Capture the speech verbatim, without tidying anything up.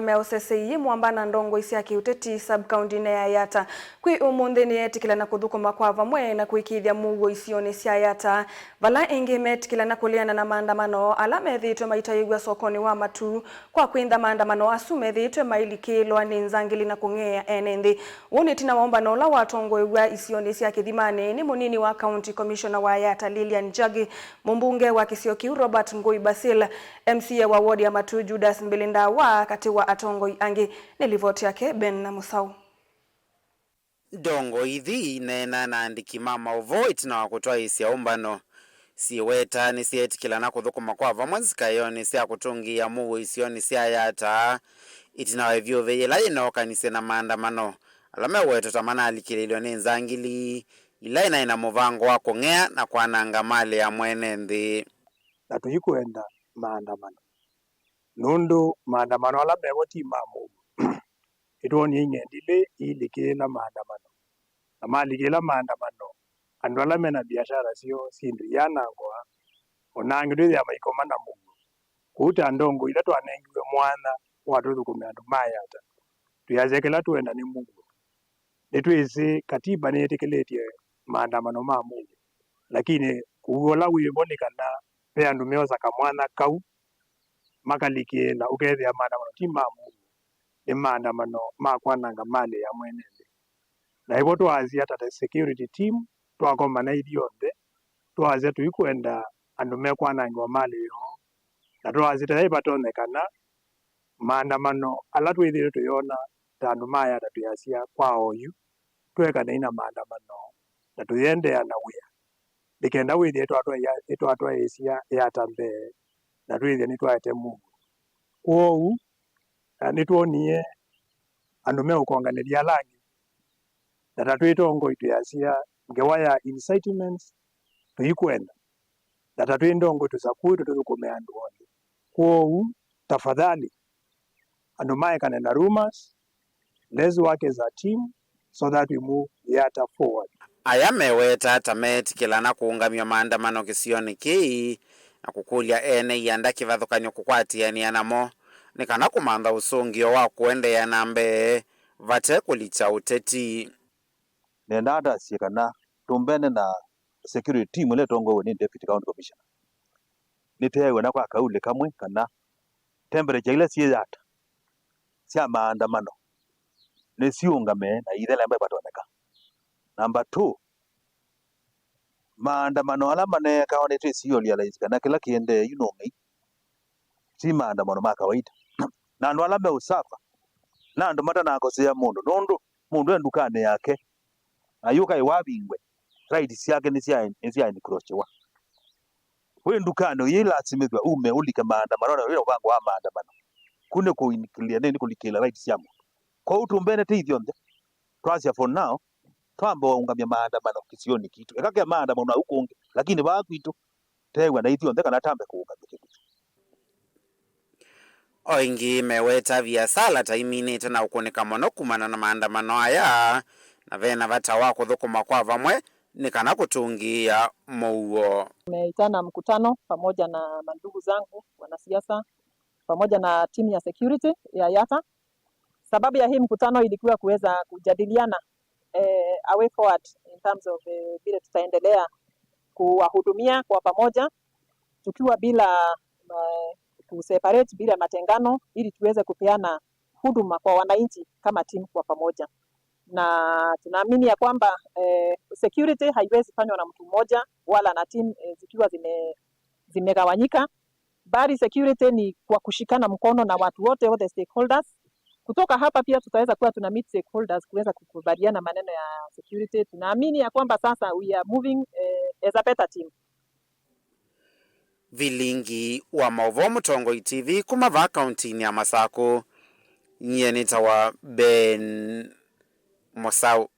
meũseseie mwamba na ndongoi sya kĩũteti sub-kauntinĩ ya Yatta. Kwĩ ũmũnthĩ nĩyetĩkĩlana kũthũkũma kwa vamwe na kũĩkĩĩthya mũuo isionĩ sya Yatta, vala ĩngĩ metĩkĩlana kũleana na maandamano ala methĩĩtwe maitaĩw'a sokonĩ wa Matuu kwa kwĩntha maandamano asu methĩĩtwe mailikĩĩlwa nĩ nzangili na kũng'eea ene nthĩ. Ũũ nĩ ĩtina wa ũmbano ũla watongoew'a isionĩ sya Kĩthimanĩ nĩ mũnini wa County Commissioner wa Yatta Lilian Njagi, mũmbunge wa kĩsio kĩu Robert Ngũi Basil, M C A wa ward ya Matuu Judas Mbili Ndawa, katĩ wa atongoi angĩ. Nĩ livoti yake Ben na Mũsaũ. Ndongoi ithi ineena na andĩki ma maũvoo ĩtina wa kũtwaĩĩsya ũmbano. Syĩweta nĩsyeetĩkĩlana kũthũkũma kwa vamwe nzikaĩonĩ sya kũtũngĩĩa mũuo isionĩ sya Yatta, ĩtina wa ĩvyũvĩ yĩla yĩnookanisye na maandamano ala mewetwa ta manalikĩlĩlwe nĩ nzangili ila inaĩ na mũvango wa kũng'ea na kwananga malĩ ya mwene nthĩ. Na tũikwenda maandamano, nũndũ maandamano ala mevo ti ma mũuo. Nĩtwonie ing'endilĩ iilikĩĩla maandamano, na malikĩĩla maandamano, andũ ala me na biashara syoo syĩndũ iyanangwa, o na angĩ twĩthĩa maikoma na mũuo. Kwoou ta ndongoi ila twanengiwe mwanya wa tũthũkũme andũ ma Yatta, twĩasya kĩla tũenda nĩ mũuo. Nĩtwĩsĩ katiba nĩyĩtĩkĩlĩtye maandamano ma mũuo, lakini ũw'o ũla wĩvo nĩ kana ve andũ meosa kamwanya kau makalikĩĩla, ũkethĩa maandamano ti ma mũuo, nĩ maandamano ma kwananga malĩ ya mwene nthĩ. Na ĩvo twaasya ta, ta security team, twakomana ithyonthe, twaasya tũikwenda andũ mekwanangĩwa malĩ yoo, na twaasya ta yaĩ vatonyekana, maandamano ala twĩthĩĩtwe tũyona ta andũ ma Yatta twĩasya kwa oyu, tũekanei na maandamano na tũyĩendeea na wĩa, nĩ kenda wĩthĩe ĩtwatwaĩa-, ĩtwatwaĩĩsya Yatta mbee na twĩthĩa nĩtwaete mũuo. Kwoou, eh, nĩtwonie andũ meũkonganĩthya ala angĩ, na ta twĩ tongoi twĩasya ngewa ya incitements tũikwenda, na ta twĩ ndongoi tũsakũĩtwe tũthũkũme andũ onthe. Kwoou, tafadhali, andũ maekane na rumors, let's work as a team so that we move Yatta forward. Aya meweta ta meetĩkĩlana kũũngamya maandamano kĩsionĩ kĩĩ na kũkũlya ene ianda kĩvathũkany'o kũkwatĩanĩa namo nĩ kana kũmantha ũsũngĩo wa kũendeea na mbee vate kũlikya ũteti. Nendaa ndasye kana tũmbene na security team ĩla ĩtongoew'e nĩ Deputy County Commissioner, nĩteew'e na kwa kauli kamwe kana temperature ila syĩ Yatta sya maandamano nĩsiũngame na ithelembe vatonyeka. Number two, maandamano ala maneekawa nĩtwĩsĩ realize kana kĩla kĩendee yu no ng'ei, ti maandamano ma kawaida. Na andũ ala meũsuffer na andũ matanakosea mũndũ, nũndũ mũndũ e ndukanĩ yake, ayũka ĩwavingwe, rights syake nĩsya, nĩsya encroachiwa. Wĩ ndukanĩ ũyĩlasimĩthw'a ume ũlike maandamanonĩ, wĩ na mũvango wa maandamano, ku nĩ kũinikĩlĩa, nĩ, nĩ kũlikĩla rights sya mũndũ. Kwoou tũmbene tĩ ithyonthe, twasya for now, twambe ũngamya maandamano kĩsionĩ kitũ. Eka ke maandamano au kũngĩ, lakini vaa kwitũ, teew'a na ithyonthe kana tambe kũũngamya kĩndũ kĩu. O ĩngĩ meweta viasala ta iminĩte na ũkũnĩka mũno kumana na maandamano aya, na vena vata wa kũthũkũma kwa vamwe nĩ kana kũtũngĩĩa mũuo. Tumeitana mkutano pamoja na mandugu zangu wanasiasa pamoja na timu ya security ya Yatta. Sababu ya hii mkutano ilikuwa kuweza kujadiliana, eh, a way forward in terms of, eh, vile tutaendelea kuwahudumia kwa pamoja tukiwa bila, eh, kuseparate, bila matengano, ili tuweze kupeana huduma kwa wananchi kama timu kwa pamoja. Na tunaamini ya kwamba, eh, security haiwezi fanywa na mtu mmoja wala na timu, eh, zikiwa zime-, zimegawanyika. Bali security ni kwa kushikana mkono na watu wote, all the stakeholders. Kutoka hapa pia tutaweza kuwa tuna meet stakeholders kuweza kukubaliana maneno ya security. Tunaamini ya kwamba sasa we are moving, eh, as a better team. Vilingi wa maũvoo Mũtongoi T V kuma vaa kauntinĩ ya Masakũ, nyie nĩtawa Ben Mũsaũ.